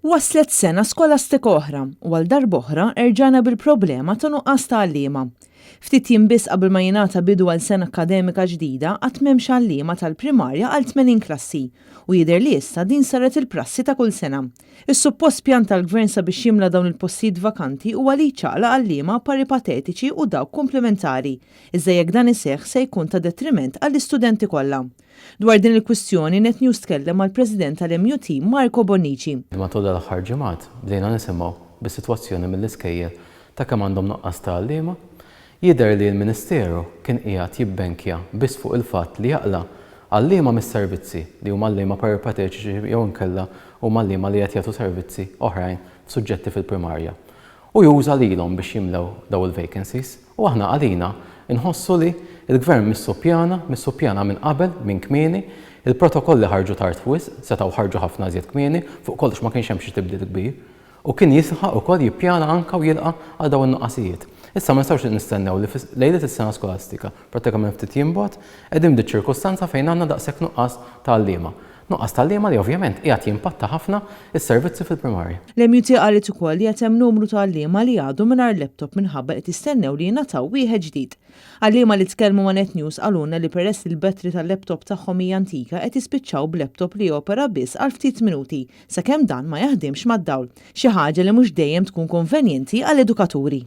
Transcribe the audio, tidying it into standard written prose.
Waslet sena skolastika oħra u għal darb'oħra erġajna bil-problema ta' nuqqas ta' għalliema. Ftit jiem biss qabel ma jingħata bidu għal sena akkademika ġdida għad m'hemmx għalliema tal-primarja għal 80 klassi u jidher li issa din saret il-prassi ta' kull sena. Is-suppost pjan tal-Gvern sabiex jimla dawn il-postijiet vakanti huwa li jċaqlaq għalliema paripatetiċi u dawk kumplimentari, iżda jekk dan iseħħ se jkun ta' detriment għall-istudenti kollha. Dwar din il-kwistjoni, Net News tkellem mal-President tal-MUT Marco Bonnici. Matul dawn l-aħħar ġimgħat bdejna nisimgħu bis-sitwazzjoni mill-iskejjel ta' kemm għandhom nuqqas ta' għalliema. Jidher li l-Ministeru kien qiegħed jibbenkja biss fuq il-fatt li jaqla' għalliema mis-servizzi, li huma għalliema peripateċiċi jew inkella huma għalliema li qed jagħtu servizzi oħrajn f'suġġetti fil-primarja, u juża lilhom biex jimlew dawn il-vacancies. U aħna għalina nħossu li l-Gvern missu ppjana, missu ppjana minn qabel, minn kmieni, il-protokolli ħarġu tard wisq, setgħu ħarġu ħafna iżjed kmieni, fuq kollox ma kienx hemm xi tibdil kbir. U kien jilħaq ukoll jippjana anke u jilqa' għal dawn in-nuqqasijiet. Issa ma nistgħux nistennew li lejliet is-sena skolastika, prattikament ftit jiem bogħod, qegħdin f'diċ-ċirkustanza fejn għandna daqshekk nuqqas ta' għalliema. Nuqqas ta' għalliema li ovvjament qiegħed jimpatta ħafna s-servizzi fil-primarja. L-MUT qalet ukoll li għad hemm numru ta' għalliema li għadhom mingħajr laptop minħabba li qed jistennew li jingħataw wieħed ġdid. Għalliema li tkellmu ma' Net News qalulna li peress li l-battery tal-laptop tagħhom hija antika qed jispiċċaw b'laptop li jopera biss għal ftit minuti sakemm dan ma jaħdimx mad-dawl, xi ħaġa li mhux dejjem tkun konvenjenti għall-edukaturi.